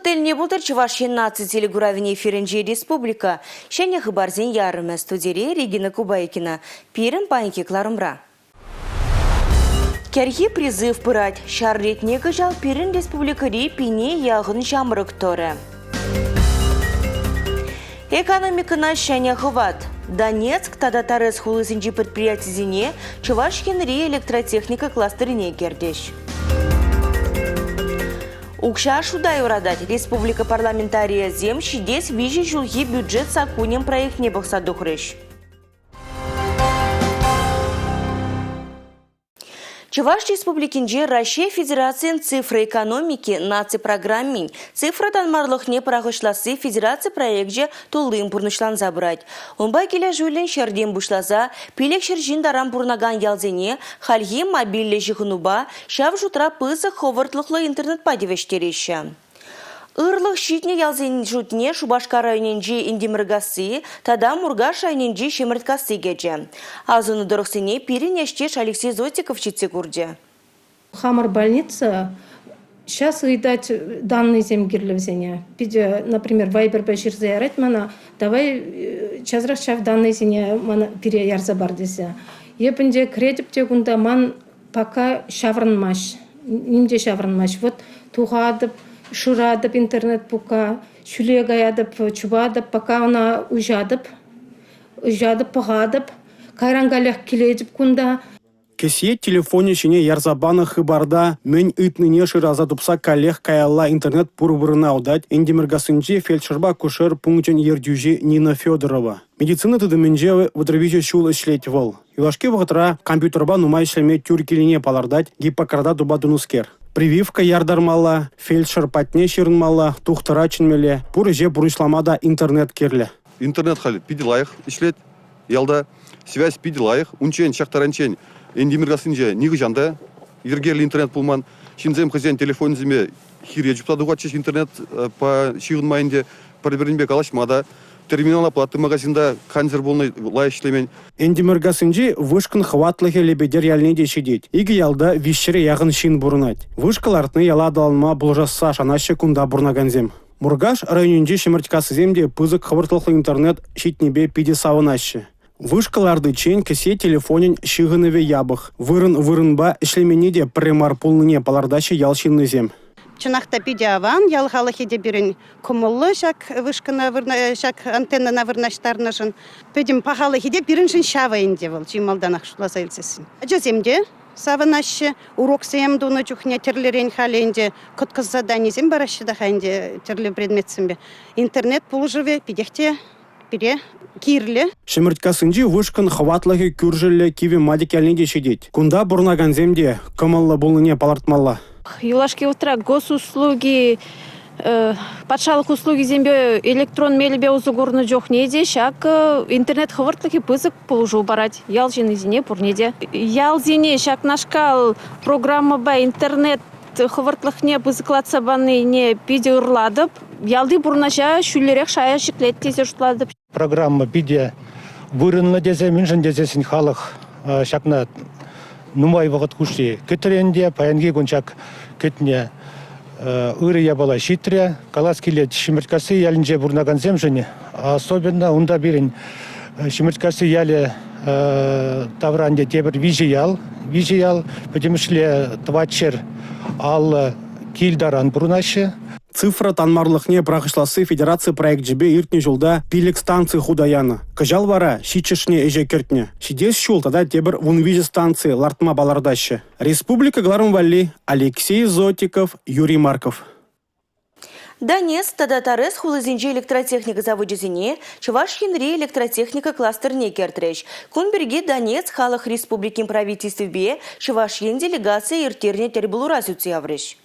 Кун тӗлне пултӑр Чӑваш Ен наци телекуравӗн эфирӗнчи республика ҫӗнӗ хыпарсен ярӑмӗ. Студире Регина Кубайкина. Пирӗн паянхи кӑларӑмра. Кӗрхи призыв пырать. Ҫар ретне кӑҫал пирӗн республикӑри пине яхӑн ҫамрӑк тӑрӗ. Экономикӑна ҫӗнӗ хӑват. Донецк тата Торез хулисенчи предприятисене Чӑваш Енри электротехника кластерне кӗртӗҫ. Укҫа шута юратать. Республика парламентарийӗсем ҫитес виҫӗ ҫулхи бюджет саккунӗн проектне пӑхса тухрӗҫ. Чӑваш Республикинче Раҫҫей Федерацийӗн цифра экономики наци программин цифра танмарлӑхне пӑрахӑҫласси федераци проекчӗ туллин пурнӑҫланса пырать. Унпа килӗшӳллӗн ҫӗртен пуҫласа 500 ҫын таран пурӑнакан ялсене хальхи мобильлӗ ҫыхӑнупа Ҫав шутра пысӑк хӑвӑртлӑхлӑ интернетпа тивӗҫтереҫҫӗ. Ырлӑх ҫитнӗ ялсен шутне Шупашкар районӗнчи Энтимӗркасси тата Муркаш районӗнчи Ҫӗмӗрткасси кӗчӗ. Асӑннӑ тӑрӑхсене пирӗн ӗҫтеш Алексей Зотиков ҫитсе курчӗ. Хамӑр больница сейчас ыйтать данныйсем кирлӗ вӗсене. Питӗ, например, Вайберпа ҫырса ярать мана, давай часрах ҫав данныйсене мана пире ярса пар тесе. Эп ӗнтӗ кӗретӗп те кунта ман Пока ҫаврӑнмасть, ним те ҫаврӑнмасть. Вот тухатӑп, шыратӑп интернет пука, ҫӳле каятӑп, чупатӑп, пока ӑна уҫатӑп, уҫатӑп, пӑхатӑп. Кайран каллех килетӗп кунта. Кӗсье телефонӗ ҫине ярса панӑ хыпарта мӗн ыйтнине шыраса тупса каллех каялла интернет пур вырӑна утать Энтимӗркассинчи фельдшерпа акушер пункчӗн ертӳҫи Нина Федорова. Медицина тытӑмӗнче 33 ҫул ӗҫлет вӑл. Юлашки вӑхӑтра компьютерпа нумай ӗҫлеме тӳр килнине палӑртать Гиппократа тупа тунӑскер. Прививка яртармалла, фельдшер патне ҫырӑнмалла, тухтӑра чӗнмелле. Пур ӗҫе пурнӑҫлама та интернет кирлӗ. Интернет халь питӗ лайӑх ӗҫлет ялта. Связь питӗ лайӑх. Унччен ҫак таранччен Энтимӗркассинче нихӑҫан та йӗркеллӗ интернет пулман. Ҫынсем хӑйсен телефонӗсемпе хире чупса тухатчӗҫ интернетпа ҫыхӑнма ӗнтӗ, пӗр-пӗринпе калаҫма та. Терминал оплаты магазинта кансӗр пулнӑ, лайӑх ӗҫлемен. Энтимӗркассинчи вышкӑн хӑватлӑхӗ Лепетер ялне те ҫитет. Икӗ ялта виҫҫӗре яхӑн ҫын пурӑнать. Вышка лартни яла аталанма пулӑшасса шанаҫҫӗ кунта пурӑнакансем. Муркаш районӗнчи Ҫӗмӗрткассисем те пысӑк хӑвӑртлӑхлӑ интернет ҫитнипе питӗ савӑнаҫҫӗ. Вышка лартиччен кӗсье телефонӗн ҫыхӑнӑвӗ япӑх. Вырӑн-вырӑнпа ӗҫлеменни те пӗрре мар пулнине палӑртаҫҫӗ ял ҫыннисем. Чӑнах та питӗ аван. Ял халӑхӗ те пирӗн кӑмӑллӑ ҫак вышкӑна ҫак антеннӑна вырнаҫтарнӑшӑн. Пӗтӗм пахалӑхӗ те пирӗншӗн ҫавӑ ӗнтӗ вӑл чи малтанах шутласа илсессӗн. Ачасем те савӑнаҫҫӗ. Уроксем тунӑ чухне тӗрлӗрен халӗ ӗнтӗ кӑткӑс заданисем параҫҫӗ та-ха ӗнтӗ тӗрлӗ предметсемпе. Интернет пулӑшӑвӗ питех те пире кирлӗ. Ҫӗмӗрткассинчи вышкӑн хӑватлӑхӗ кӳршӗллӗ Кивӗ Матьӑк ялне те ҫитет. Кунта пурӑнакансем те кӑмӑллӑ пулнине палӑртмалла. Юлашки вӑхӑтра госуслуги патшалӑх услугисемпе электрон мелӗпе усӑ курнӑ чухне те ҫак интернет хӑвӑртлӑхӗ пысӑк пулӑшу парать ял ҫыннисене пурне те. Ялсене ҫакнашкал программӑпа интернет хӑвӑртлӑхне пысӑклатса панине питӗ ырлатӑп. Ялти пурнӑҫа ҫӳллӗрех шая ҫӗклет тесе шутлатӑп. Программа питӗ вырӑнлӑ тесе, мӗншӗн тесессӗн халӑх ҫакна нумай вӑхӑт хушши кӗтрӗ ӗнтӗ. Паянхи кун ҫак кӗтнӗ ырӑ япала ҫитрӗ. Калас килет, Ҫӗмӗрткасси ялӗнче пурӑнакансемшӗн особенно унта пирӗн Ҫӗмӗрткасси ялӗ тавра ӗнтӗ тепӗр виҫӗ ял. Виҫӗ ял пӗтӗмӗшле тӑватҫӗр 50 кил таран пурӑнаҫҫӗ. Цифра танмарлӑхне пӑрахӑҫласси федераци проекчӗпе иртнӗ ҫулта пилӗк станци хута янӑ. Кӑҫал вара ҫиччӗшне ӗҫе кӗртнӗ. Ҫитес ҫул тата тепӗр 13 станци лартма палӑртаҫҫӗ. Республика кӑларӑм валли Алексей Зотиков, Юрий Марков. Донецк тата Торез хулисенчи электротехника завочӗсене Чӑваш Енри электротехника кластерне кӗртрӗҫ. Кун пирки Донецк Халӑх Республикин правительствипе Чӑваш Ен делегацийӗ ирттернӗ тӗлпулура сӳтсе яврӗҫ.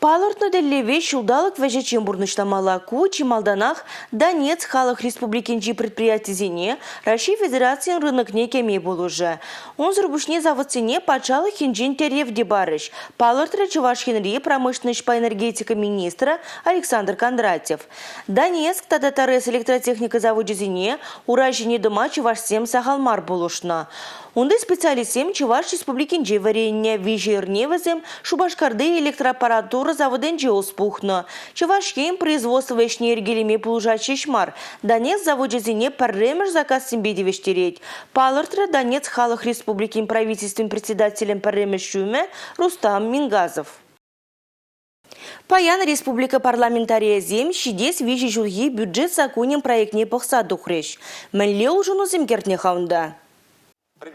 Палӑртнӑ тӗллеве ҫулталӑк вӗҫӗччен пурнӑҫламалла. Ку чи малтанах Донецк Халӑх Республикинчи предприятисене Раҫҫей Федерацийӗн рынокне кӗме пулӑшӗ. Унсӑр пуҫне заводсене патшалӑх енчен тӗрев те парӗҫ, палӑртрӗ Чӑваш Енри промышленноҫпа энергетика министрӗ Александр Кондратьев. Донецк тата Торез электротехника завочӗсене ура ҫине тӑма чӑвашсем сахал мар пулӑшнӑ. Унти специалистсем Чӑваш Республикинче вӗреннӗ. Виҫӗ эрне вӗсем Шупашкарти электроаппаратура заводӗнче ӑс пухнӑ. Чӑваш Ен производство ӗҫне йӗркелеме пулӑшать ҫеҫ мар, Донецк завочӗсене пӗрремӗш заказсемпе тивӗҫтерет, палӑртрӗ Донецк Халӑх Республикин Правительствин председателӗн пӗрремӗш ҫумӗ Рустам Мингазов. Паян республика парламентарийӗсем ҫитес виҫӗ ҫулхи бюджет саккунӗн проектне пӑхса тухрӗҫ. Мӗнле улшӑнусем кӗртнӗ-ха унта?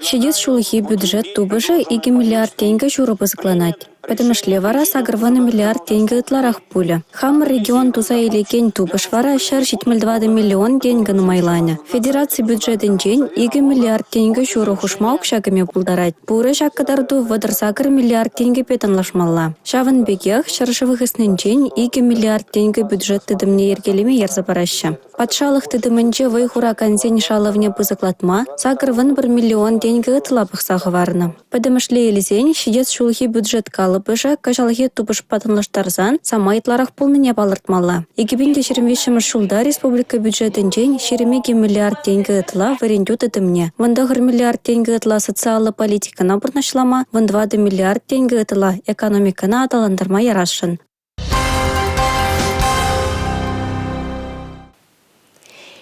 Ҫитес ҫулхи бюджет тупӑшӗ 2 миллиард тенкӗ ҫурӑ пысӑкланать. Пӗтӗмӗшле вара 80 миллиард тенкӗ ытларах пулӗ. Хамӑр регион туса илекен тупӑш вара 174 миллион тенкӗ нумайланӗ. Федераци бюджетӗнчен 2 миллиард тенкӗ ҫурӑ хушма укҫа кӗме пултарать. Пурӗ ҫак кӑтарту 38 миллиард тенкӗпе танлашмалла. Ҫавӑн пекех ҫӗршыв хыснинчен 2 миллиард тенкӗ бюджет тытӑмне йӗркелеме ярса параҫҫӗ. Патшалӑх тытӑмӗнче вӑй хуракансен шалӑвне пысӑклатма 81 миллион тенкӗ ытла пӑхса хӑварнӑ. Пӗтӗмӗшле илсен, ҫитес ҫулхи бюджет калӑпӑшӗ кӑҫалхи тупӑшпа танлаштарсан самай ытларах пулнине палӑртмалла. 2023-мӗш ҫулта республика бюджетӗнчен 22 миллиард тенкӗ ытла вӗрентӳ тытӑмне, 19 миллиард тенкӗ ытла социаллӑ политикӑна пурнӑҫлама, 14 миллиард тенкӗ ытла экономикӑна аталантарма ярасшӑн.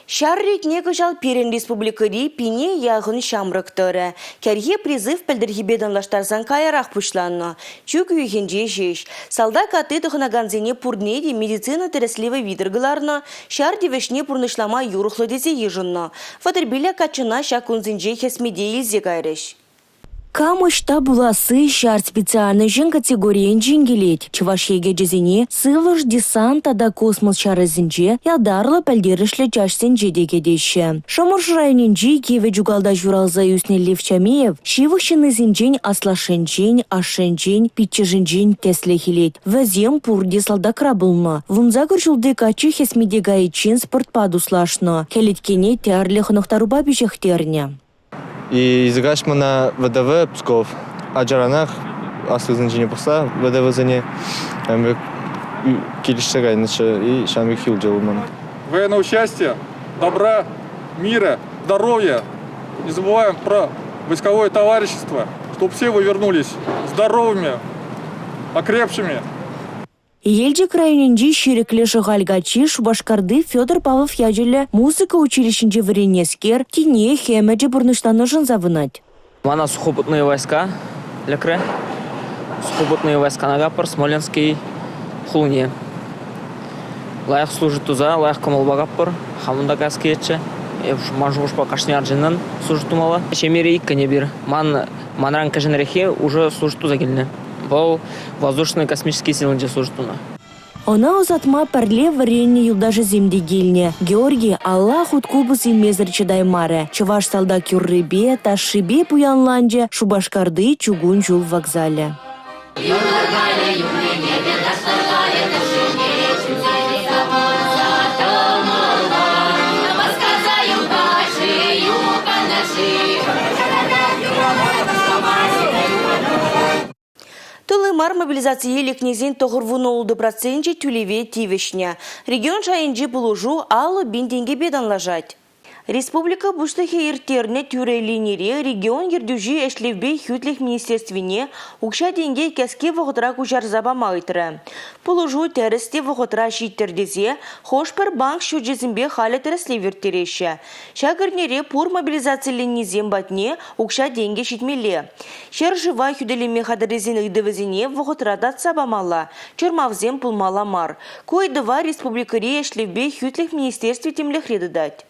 Ҫар ретне кӑҫал пирӗн республикӑри пине яхӑн ҫамрӑк тӑрӗ. Кӗрхи призыв пӗлтӗрхипе танлаштарсан каярах пуҫланнӑ. Чӳк уйӑхӗнче ҫеҫ. Салтак атти тӑхӑнакансене пурне те медицина тӗрӗслевӗ витӗр кӑларнӑ, ҫар тивӗҫне пурнӑҫлама юрӑхлӑ тесе йышӑннӑ. Вӑтӑрпилӗк каччӑна ҫак кунсенче хӗсмете илсе кайрӗҫ. Кам ӑҫта пуласси ҫар специальноҫӗн категорийӗнчен килет. Чӑваш йӗкӗчӗсене сывлӑш десант тата космос ҫарӗсенче ятарлӑ пӗлтерӗшлӗ чаҫсенче те кӗтеҫҫӗ. Шӑмӑршӑ районӗнчи Кивӗ Чукалта ҫуралса ӳснӗ Лев Чамеев ҫывӑх ҫыннисенчен аслашшӗнчен, ашшӗнчен, пиччӗшӗнчен тӗслӗх илет. Вӗсем пурте салтакра пулнӑ. 18 ҫулти каччӑ хӗсмете кайиччен спортпа туслашнӑ, кӗлеткене тӗрлӗ хӑнӑхтарупа пиҫӗхтернӗ. И языкаҫ мана ВДВ Псков ачаранах аслисенчине пӑхса ВДВсене ҫавӑн пек килӗшсе кайнӑччӗ и ҫавӑн пек юлчӗ вӑл ман. Военного счастья, добра, мира, здоровья. Не забываем про войсковое товарищество, чтобы все вы вернулись здоровыми, окрепшими. Елчӗк районӗнчи Ҫирӗклӗ Шӑхаль каччи Шупашкарти Федор Павлов ячӗллӗ музыка училищинче вӗреннӗскер тинех ӗмӗчӗ пурнӑҫланнӑшӑн савӑнать. Мана сухопутные войска лекрӗ. Сухопутные войскана капӑр Смоленский хулине. Лайӑх служить туса, лайӑх кӑмӑлпа капӑр. Хамӑн та каяс килетчӗ. Ман шухӑшпа кашни арҫыннӑн служить тумалла. Ҫемьере иккӗн эпир. Ман манран кӗҫӗнреххи уже служить туса килнӗ. Вӑл воздушно-космические силинче служить тунӑ. Ӑна ӑсатма пӗрле вӗреннӗ юлташӗсем те килнӗ. Георгий алла хут купӑс илмесӗр чӑтаймарӗ. Чӑваш салтак юррипе, ташшипе пуянланчӗ Шупашкарти чукун ҫул вокзалӗ. Юрларӗ юррине те ташларӗ ташшине, чунсене савӑнса тӑмӑла. Васкаса юлташи, юканаши. Тулли мар мобилизацие лекнисен 96 проценчӗ тӳлеве тивӗҫнӗ. Регион шайӗнчи пулӑшу 50 пин тенкӗпе танлашать. Республика Пуҫлӑхӗ ирттернӗ тӳрӗ линире регион ертӳҫи Ӗҫлевпе хӳтлӗх министерствине укҫа-тенке кӗске вӑхӑтра куҫарса пама ыйтрӗ. Пулӑшу тӗрӗс те вӑхӑтра ҫиттӗр тесе хӑш-пӗр банк счечӗсемпе халӗ тӗрӗслев ирттереҫҫӗ. Ҫак эрнере пур мобилизациленнисем патне укҫа-тенкӗ ҫитмелле. Ҫӗршыва хӳтӗлеме хатӗррисен ыйтӑвӗсене вӑхӑтра татса памалла, чӑрмавсем пулмалла мар. Ку ыйтӑва республикӑри Ӗҫлевпе хӳтлӗх министерстви тимлӗхре тытать.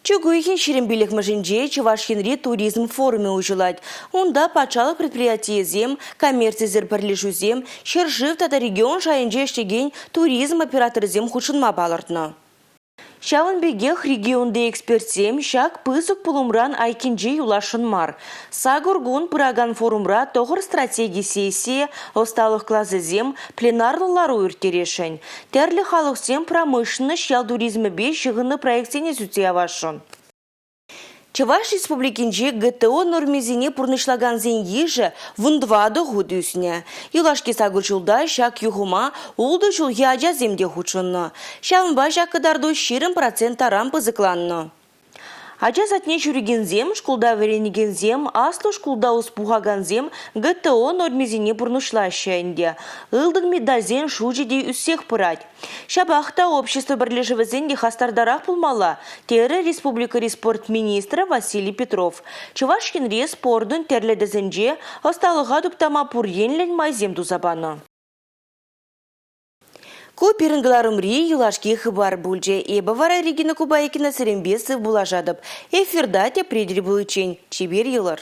Чӳк уйӑхӗн 25-мӗшӗнче Чӑваш Енри туризм форумӗ уҫӑлать. Унта патшалӑх предприятийӗсем, коммерцисӗр пӗрлешӳсем, ҫӗршыв тата регион шайӗнче ӗҫлекен туризм операторӗсем хутшӑнма палӑртнӑ. Ҫавӑн пекех регионти экспертсем ҫак пысӑк пулӑмран айккинче юласшӑн мар. Сакӑр кун пыракан форумра тӑхӑр стратеги сессийӗ, ӑсталӑх класӗсем, пленарлӑ лару ирттересшӗн. Тӗрлӗ халӑхсем промышленноҫ ял туризмӗпе ҫыхӑннӑ проектсене сӳтсе явасшӑн. Чӑваш Республикинче ГТО нормисене пурнӑҫлакансен йышӗ 14 хут ӳснӗ. Юлашки сакӑр ҫулта ҫак юхӑма ултӑ ҫулхи ачасем те хутшӑннӑ. Ҫавӑнпа ҫак кӑтарту 20 процент таран пысӑкланнӑ. Ача садне ҫӳрекенсем, шкулта вӗренекенсем, аслӑ шкулта ӑс пухакансем ГТО нормисене пурнӑҫлаҫҫӗ ӗнтӗ. Ылтӑн медальсен шучӗ те ӳссех пырать. Ҫапах та общество пӗрлешӗвӗсен те хастартарах пулмалла, терӗ республикӑри спорт министрӗ Василий Петров. Чӑваш Енре спортӑн тӗрлӗ тӗсӗнче ӑсталӑха туптама пур енлӗн майсем туса панӑ. Ку пирӗн кӑларӑмри юлашки хыпар пулчӗ. Эпӗ вара Регина Кубайкина сирӗнпе сыв пулашатӑп. Эфирта тепре тӗл пуличчен чипер юлӑр.